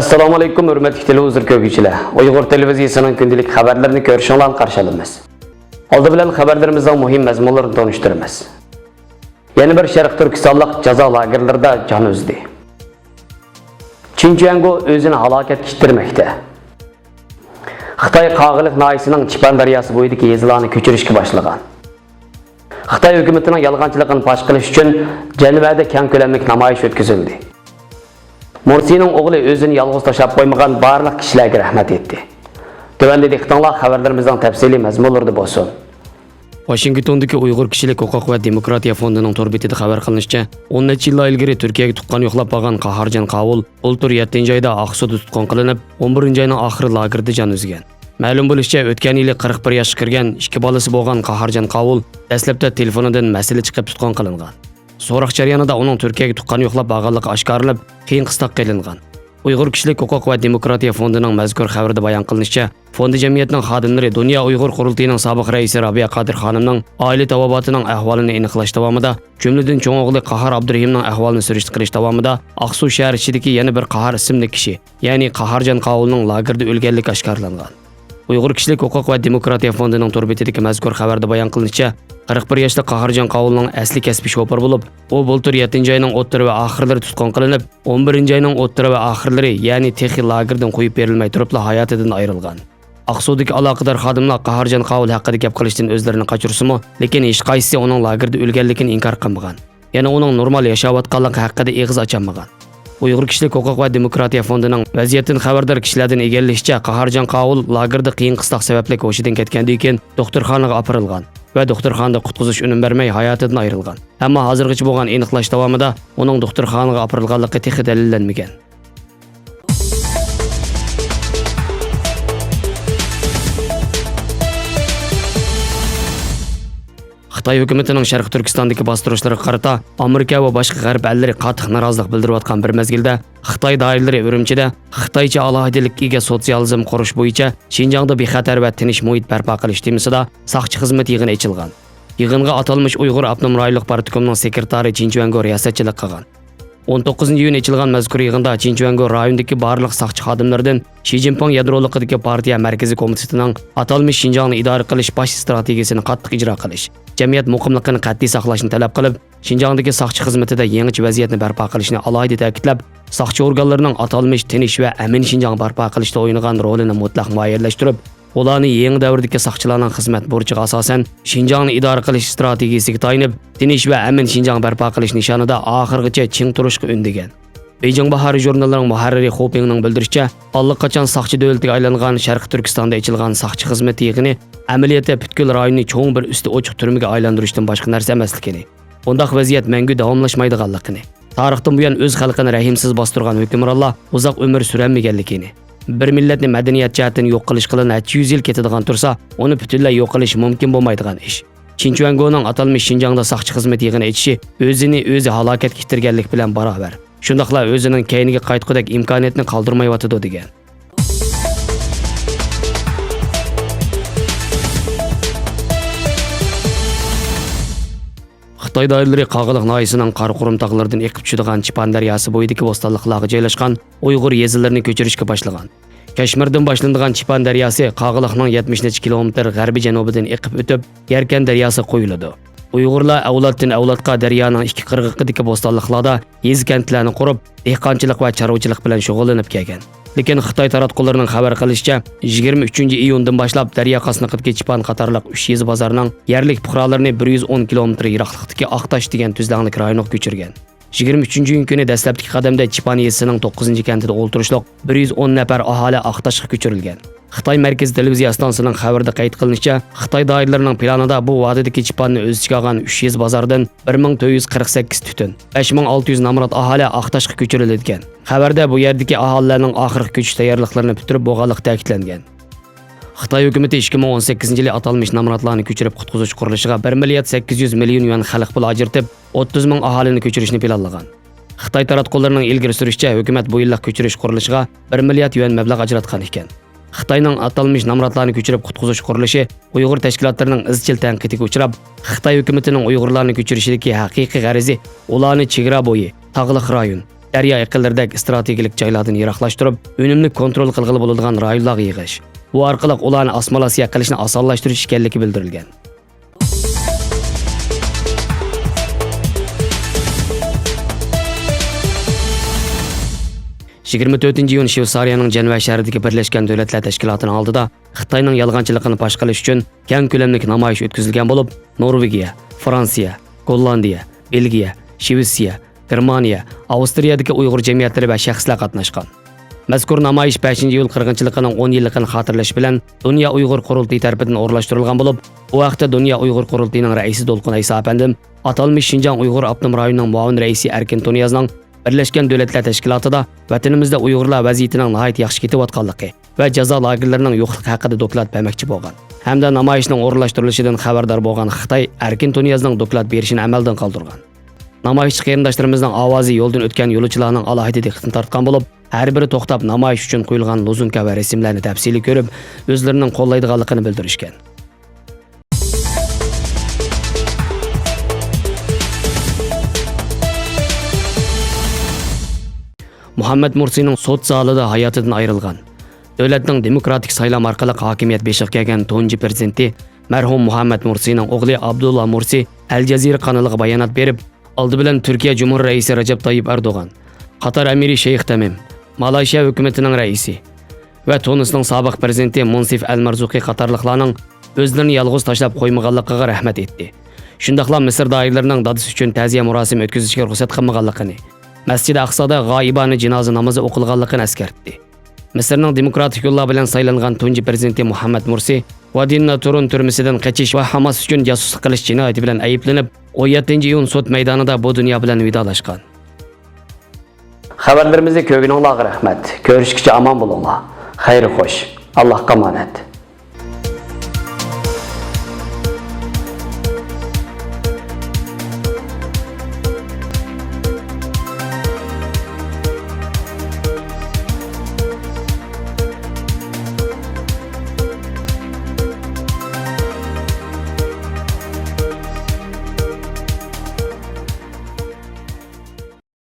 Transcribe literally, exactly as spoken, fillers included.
ئەسسالامۇئەلەيكۇم، ھۆرمەتلىك تېلېۋىزور كۆرگۈچىلەر. ئۇيغۇر تېلېۋىزىيىسىنىڭ كۈندىلىك خەۋەرلىرىنى كۆرۈشۈڭلارنى قارشى ئالىمىز. ئالدى بىلەن خەۋەرلىرىمىزنىڭ مۇھىم مەزمۇنلىرىنى تونۇشتۇرىمىز. يەنە بىر شەرقىي تۈركىستانلىق جازا لاگېرلىرىدا جان ئۈزدى. چىن چۈەنگو ئۆزىنى ھالاكەتكە ئىتتەرمەكتە. خىتاي قاغىلىق ناھىيەسىنىڭ چىپان دەرياسى بويىدىكى يېزىلارنى كۆچۈرۈشكە باشلىغان. خىتاي ھۆكۈمىتىنىڭ يالغانچىلىقىنى پاش قىلىش ئۈچۈن جەنۋەدە كەڭ كۆلەملىك نامايىش ئۆتكۈزۈلدى. مۇرسىنىڭ ئوغلى ئۆزىنى يالغۇز تاشلاپ قويمىغان بارلىق كىشىلەرگە رەھمەت ئېيتتى. تۆۋەندە دىققىتىڭلار خەۋەرلىرىمىزنىڭ تەپسىلىي مەزمۇنلىرىدا بولسۇن. ۋاشىنگتوندىكى ئۇيغۇر كىشىلىك ھوقۇق ۋە دېموكراتىيە فوندىنىڭ تور بېتىدە خەۋەر قىلىنىشىچە، ئون نەچچە يىللار ئىلگىرى تۈركىيەگە تۇغقان يوقلاپ بارغان قاھارجان قاۋۇل بۇلتۇر يەتتىنچى ئايدا ئاقسۇدا تۇتقۇن قىلىنىپ، ئون بىرىنچى ئاينىڭ ئاخىرى لاگېردا جان ئۈزگەن. مەلۇم بولۇشىچە، ئۆتكەن يىلى قىرىق بىر ياشقا كىرگەن، ئىككى بالىسى بولغان قاھارجان قاۋۇل دەسلەپتە تېلېفونىدىن مەسىلە چىقىپ تۇتقۇن قىلىنغان. سوراق جەريانىدا ئۇنىڭ تۈركىيەگە تۇغقان يوقلاپ بارغانلىقى ئاشكارىلىنىپ، قىيىن قىستاققا ئېلىنغان. ئۇيغۇر كىشىلىك ھوقۇق ۋە دېموكراتىيە فوندىنىڭ مەزكۇر خەۋىرىدە بايان قىلىنىشىچە، فوند جەمئىيەتنىڭ خادىملىرى دۇنيا ئۇيغۇر قۇرۇلتىيىنىڭ سابىق رەئىسى رابىيە قادىر خانىمنىڭ ئائىلە تاۋابىئاتىنىڭ ئەھۋالىنى ئېنىقلاش داۋامىدا، جۈملىدىن چوڭ ئوغلى قاھار ئابدۇرېھىمنىڭ ئەھۋالىنى سۈرۈشتە قىلىش داۋامىدا، ئاقسۇ شەھەر ئىچىدىكى يەنە بىر قاھار ئىسىملىك كىشى، يەنى قاھارجان قاۋۇلنىڭ لاگېردا ئۆلگەنلىكى ئاشكارىلانغان. ئۇيغۇر كىشىلىك ھوقۇق ۋە دېموكراتىيە فوندىنىڭ تور بېتىدىكى مەزكۇر خەۋەردە بايان قىلىنىشىچە، قىرىق بىر ياشلىق قاھارجان قاۋۇلنىڭ ئەسلى كەسپى شوپۇر بولۇپ، ئۇ بۇلتۇر يەتتىنچى ئاينىڭ ئوتتۇرا ۋە ئاخىرلىرى تۇتقۇن قىلىنىپ، ئون بىرىنچى ئاينىڭ ئوتتۇرا ۋە ئاخىرلىرى، يەنى تېخى لاگېردىن قويۇپ بېرىلمەي تۇرۇپلا ھاياتىدىن ئايرىلغان. ئاقسۇدىكى ئالاقىدار خادىملار قاھارجان قاۋۇل ھەققىدە گەپ قىلىشتىن ئۆزلىرىنى قاچۇرسىمۇ، لېكىن ھېچقايسىسى ئۇنىڭ لاگېردا ئۆلگەنلىكىنى ئىنكار قىلمىغان. يەنە ئۇنىڭ نورمال ياشاۋاتقانلىقى ھەققىدە ئېغىز ئاچالمىغان. ئۇيغۇر كىشىلىك ھوقۇق ۋە دېموكراتىيە فوندىنىڭ ۋەزىيەتتىن خەۋەردار كىشىلەردىن ئىگىلىشىچە، قاھارجان قاۋۇل لاگېردا قىيىن قىستاق سەۋەبلىك ھوشىدىن كەتكەندىن كېيىن دوختۇرخانىغا ئاپىرىلغان ۋە دوختۇرخانىدا قۇتقۇزۇش ئۈنۈم بەرمەي ھاياتىدىن ئايرىلغان. ئەمما ھازىرغىچە بولغان ئېنىقلاش داۋامىدا ئۇنىڭ دوختۇرخانىغا ئاپىرىلغانلىقى تېخى دەلىللەنمىگەن. خىتاي ھۆكۈمىتىنىڭ شەرقىي تۈركىستاندىكى باستۇرۇشلىرىغا قارىتا ئامېرىكا ۋە باشقا غەرب ئەللىرى قاتتىق نارازىلىق بىلدۈرۈۋاتقان بىر مەزگىلدە، خىتاي دائىرىلىرى ئۈرۈمچىدە خىتايچە ئالاھىدىلىككە ئىگە سوتسىيالىزم قۇرۇش بويىچە شىنجاڭدا بىخەتەر ۋە تىنچ مۇھىت بەرپا قىلىش تېمىسىدا ساقچى خىزمىتى يىغىنى ئېچىلغان. يىغىنغا ئاتالمىش ئۇيغۇر ئاپتونوم رايونلۇق پارتكومنىڭ سېكرېتارى چىن چۈەنگو رىياسەتچىلىك قىلغان. ئون توققۇزىنچى ئىيۇن ئېچىلغان مەزكۇر يىغىندا چىن چۈەنگو رايوندىكى بارلىق ساقچى خادىملىرىدىن شى جىنپىڭ يادرولۇقىدىكى پارتىيە مەركىزىي كومىتېتىنىڭ ئاتالمىش شىنجاڭنى ئىدارە قىلىش باش ئىستراتېگىيىسىنى قاتتىق ئىجرا قىلىش، جەمئىيەت مۇقىملىقىنى قەتئىي ساقلاشنى تەلەپ قىلىپ، شىنجاڭدىكى ساقچى خىزمىتىدە يېڭىچە ۋەزىيەتنى بەرپا قىلىشنى ئالاھىدە تەكىتلەپ، ساقچى ئورگانلىرىنىڭ ئاتالمىش تىنچ ۋە ئەمىن شىنجاڭ بەرپا قىلىشتا ئوينىغان رولىنى مۇتلەق مۇئەييەنلەشتۈرۈپ، ئۇلارنى يېڭى دەۋردىكى ساقچىلارنىڭ خىزمەت بۇرچىغا ئاساسەن، شىنجاڭنى ئىدارە قىلىش ئىستراتېگىيىسىگە تايىنىپ، تىنچ ۋە ئەمىن شىنجاڭ بەرپا قىلىش نىشانىدا ئاخىرغىچە چىڭ تۇرۇشقا ئۈندىگەن. بېيجىڭ باھارى ژۇرنىلىنىڭ مۇھەررىرى خۇ پىڭنىڭ بىلدۈرۈشىچە، ئاللىقاچان ساقچى دۆلىتىگە ئايلانغان شەرقىي تۈركىستاندا ئېچىلغان ساقچى خىزمىتى يىغىنى ئەمەلىيەتتە پۈتكۈل رايوننى چوڭ بىر ئۈستى ئوچۇق تۈرمىگە ئايلاندۇرۇشتىن باشقا نەرسە ئەمەسلىكىنى، بۇنداق ۋەزىيەت مەڭگۈ داۋاملاشمايدىغانلىقىنى، تارىختىن بۇيان ئۆز خەلقىنى رەھىمسىز باستۇرغان ھۆكۈمرانلار ئۇزاق ئۆمۈر سۈرەلمىگەنلىكىنى، بىر مىللەتنى مەدەنىيەت جەھەتتىن يوق قىلىشقىلا نەچچە يۈز يىل كېتىدىغان تۇرسا، ئۇنى پۈتۈنلەي يوق قىلىش مۇمكىن بولمايدىغان ئىش. چىن چۈەنگونىڭ ئاتالمىش شىنجاڭدا ساقچى خىزمىتى يىغىنى ئېچىشى ئۆزىنى ئۆزى ھالاكەتكە ئىتتەرگەنلىك بىلەن باراۋەر. شۇنداقلا ئۆزىنىڭ كەينىگە قايتقۇدەك ئىمكانىيەتنى قالدۇرمايۋاتىدۇ، دېگەن. خىتاي دائىرىلىرى قاغىلىق ناھىيەسىنىڭ قاراقۇرۇم تاغلىرىدىن ئېقىپ چۈشىدىغان چىپان دەرياسى بويىدىكى بوستانلىقلارغا جايلاشقان ئۇيغۇر يېزىلىرىنى كۆچۈرۈشكە باشلىغان. كەشمىردىن باشلىنىدىغان چىپان دەرياسى قاغىلىقنىڭ يەتمىش نەچچە كىلومېتىر غەربىي جەنۇبىدىن ئېقىپ ئۆتۈپ، يەركەن دەرياسىغا قۇيۇلىدۇ. ئۇيغۇرلار ئەۋلادتىن ئەۋلادقا دەريانىڭ ئىككى قىرغىقىدىكى بوستانلىقلاردا يېزا-كەنتلەرنى قۇرۇپ، دېھقانچىلىق ۋە چارۋىچىلىق بىلەن شۇغۇللىنىپ كەلگەن. لېكىن خىتاي تاراتقۇلىرىنىڭ خەۋەر قىلىشىچە، يىگىرمە ئۈچىنچى ئىيۇندىن باشلاپ دەريا قاسنىقىدىكى چىپان قاتارلىق ئۈچ يېزا بازارنىڭ يەرلىك پۇقرالىرىنى بىر يۈز ئون كىلومېتىر يىراقلىقتىكى ئاقتاش دېگەن تۈزلەڭلىك رايونغا كۆچۈرگەن. يىگىرمە ئۈچىنچى ئىيۇن كۈنى دەسلەپتىكى قەدەمدە چىپان يېزىسىنىڭ توققۇزىنچى كەنتىدە ئولتۇرۇشلۇق بىر يۈز ئون نەپەر ئاھالە ئاقتاشقا كۆچۈرۈلگەن. خىتاي مەركىزىي تېلېۋىزىيە ئىستانسىسىنىڭ خەۋىرىدە قەيت قىلىنىشىچە، خىتاي دائىرىلىرىنىڭ پىلانىدا بۇ ۋادىدىكى چىپاننى ئۆز ئىچىگە ئالغان ئۈچ يېزا بازاردىن بىر مىڭ تۆت يۈز قىرىق سەككىز تۈتۈن، بەش مىڭ ئالتە يۈز نامرات ئاھالە ئاقتاشقا كۆچۈرۈلىدىكەن. خەۋەردە بۇ يەردىكى ئاھالىلەرنىڭ ئاخىرقى كۆچۈش تەييارلىقلىرىنى پۈتتۈرۈپ بولغانلىقى تەكىتلەنگەن. خىتاي ھۆكۈمىتى ئىككى مىڭ ئون سەككىزىنچى يىلى ئاتالمىش نامراتلارنى كۆچۈرۈپ قۇتقۇزۇش قۇرۇلۇشىغا بىر مىليارد سەككىز يۈز مىليون يۈەن خەلق پۇلى ئاجرىتىپ، ئوتتۇز مىڭ ئاھالىنى كۆچۈرۈشنى پىلانلىغان. خىتاي تاراتقۇلىرىنىڭ ئىلگىرى سۈرۈشىچە، ھۆكۈمەت بۇ يىللىق كۆچۈرۈش قۇرۇلۇشىغا بىر مىليارد يۈەن مەبلەغ ئاجراتقان ئىكەن. خىتاينىڭ ئاتالمىش نامراتلارنى كۆچۈرۈپ قۇتقۇزۇش قۇرۇلۇشى ئۇيغۇر تەشكىلاتلىرىنىڭ ئىزچىل تەنقىدىگە ئۇچراپ، خىتاي ھۆكۈمىتىنىڭ ئۇيغۇرلارنى كۆچۈرۈشىدىكى ھەقىقىي غەرىزى ئۇلارنى چېگرا بويى، تاغلىق رايون، دەريا ئېقىنلىرىدەك ئىستراتېگىيەلىك جايلاردىن يىراقلاشتۇرۇپ، ئۈنۈملۈك كونترول قىلغىلى بولىدىغان رايونلارغا يىغىش، بۇ ئارقىلىق ئۇلارنى ئاسسىمىلياتسىيە قىلىشنى ئاسانلاشتۇرۇش ئىكەنلىكى بىلدۈرۈلگەن. يىگىرمە تۆتىنچى ئىيۇن شۋېتسارىيەنىڭ جەنۋە شەھىرىدىكى بىرلەشكەن دۆلەتلەر تەشكىلاتىنىڭ ئالدىدا خىتاينىڭ يالغانچىلىقىنى پاش قىلىش ئۈچۈن كەڭ كۆلەملىك نامايىش ئۆتكۈزۈلگەن بولۇپ، نورۋېگىيە، فرانسىيە، گوللاندىيە، بېلگىيە، شىۋېتسىيە، گېرمانىيە، ئاۋسترىيەدىكى ئۇيغۇر جەمئىيەتلىرى ۋە شەخسلەر قاتناشقان. مەزكۇر نامايىش بەشىنچى ئىيۇل قىرغىنچىلىقىنىڭ ئون يىللىقىنى خاتىرىلەش بىلەن دۇنيا ئۇيغۇر قۇرۇلتىيى تەرىپىدىن ئورۇنلاشتۇرۇلغان بولۇپ، ئۇ ھەقتە دۇنيا ئۇيغۇر قۇرۇلتىيىنىڭ رەئىسى دولقۇن ئەيسا ئەپەندىم ئاتالمىش شىنجاڭ ئۇيغۇر ئاپتونوم رايونىنىڭ مۇئاۋىن رەئىسى ئەركىن تۇنىيازنىڭ بىرلەشكەن دۆلەتلەر تەشكىلاتىدا ۋەتىنىمىزدە ئۇيغۇرلار ۋەزىيىتىنىڭ ناھايىتى ياخشى كېتىۋاتقانلىقى ۋە جازا لاگېرلىرىنىڭ يوقلۇقى ھەققىدە دوكلات بەرمەكچى بولغان ھەمدە نامايىشنىڭ ئورۇنلاشتۇرۇلۇشىدىن خەۋەردار بولغان خىتاي ئەركىن تۇنىيازنىڭ دوكلات بېرىشىنى ئەمەلدىن قالدۇرغان. نامايىشچى قېرىنداشلىرىمىزنىڭ ئاۋازى يولدىن ئۆتكەن يولۇچىلارنىڭ ئالاھىدە دىققىتىنى تارتقان بولۇپ، ھەر بىرى توختاپ نامايىش ئۈچۈن قويۇلغان لوزۇنكا ۋە رەسىملەرنى تەپسىلىي كۆرۈپ، ئۆزلىرىنىڭ قوللايدىغانلىقىنى بىلدۈرۈشكەن. مۇھەممەد مۇرسىنىڭ سوت زالىدا ھاياتىدىن ئايرىلغان، دۆلەتنىڭ دېموكراتىك سايلام ئارقىلىق ھاكىمىيەت بېشىغا كەلگەن تۇنجى پىرېزىدېنتى مەرھۇم مۇھەممەد مۇرسىنىڭ ئوغلى ئابدۇللا مۇرسى ئەل جەزىرە قانىلىغا بايانات بېرىپ، ئالدى بىلەن تۈركىيە جۇمھۇر رەئىسى رەجەپ تايىپ ئەردوغان، قاتار ئەمىرى شەيخ تەمىم، مالايشىيە ھۆكۈمىتىنىڭ رەئىسى ۋە تۇنىسنىڭ سابىق پىرېزىدېنتى مۇنسىف ئەل مارزۇقى قاتارلىقلارنىڭ ئۆزلىرىنى يالغۇز تاشلاپ قويمىغانلىقىغا رەھمەت ئېيتتى. شۇنداقلا مىسىر دائىرىلىرىنىڭ دادىسى ئۈچۈن تەزىيە مۇراسىمى ئۆتكۈزۈشكە رۇخسەت قىلمىغانلىقىنى، مەسچىدى ئەقسادا غائىبانە جىنازا نامىزى ئوقۇلغانلىقىنى ئەسكەرتتى. مىسىرنىڭ دېموكراتىك يوللار بىلەن سايلانغان تۇنجى پىرېزىدېنتى مۇھەممەد مۇرسى ۋادىننا تۇرۇن تۈرمىسىدىن قېچىش ۋە ھاماس ئۈچۈن جاسۇسلۇق قىلىش جىنايىتى بىلەن ئەيىبلىنىپ، ئون يەتتىنچى ئىيۇن سوت مەيدانىدا بۇ دۇنيا بىلەن ۋىدالاشقان. خەۋەرلىرىمىزنى كۆرگىنىڭلارغا رەھمەت. كۆرۈشكىچە ئامان بولۇڭلار. خەير خوش. ئاللاھقا ئامانەت.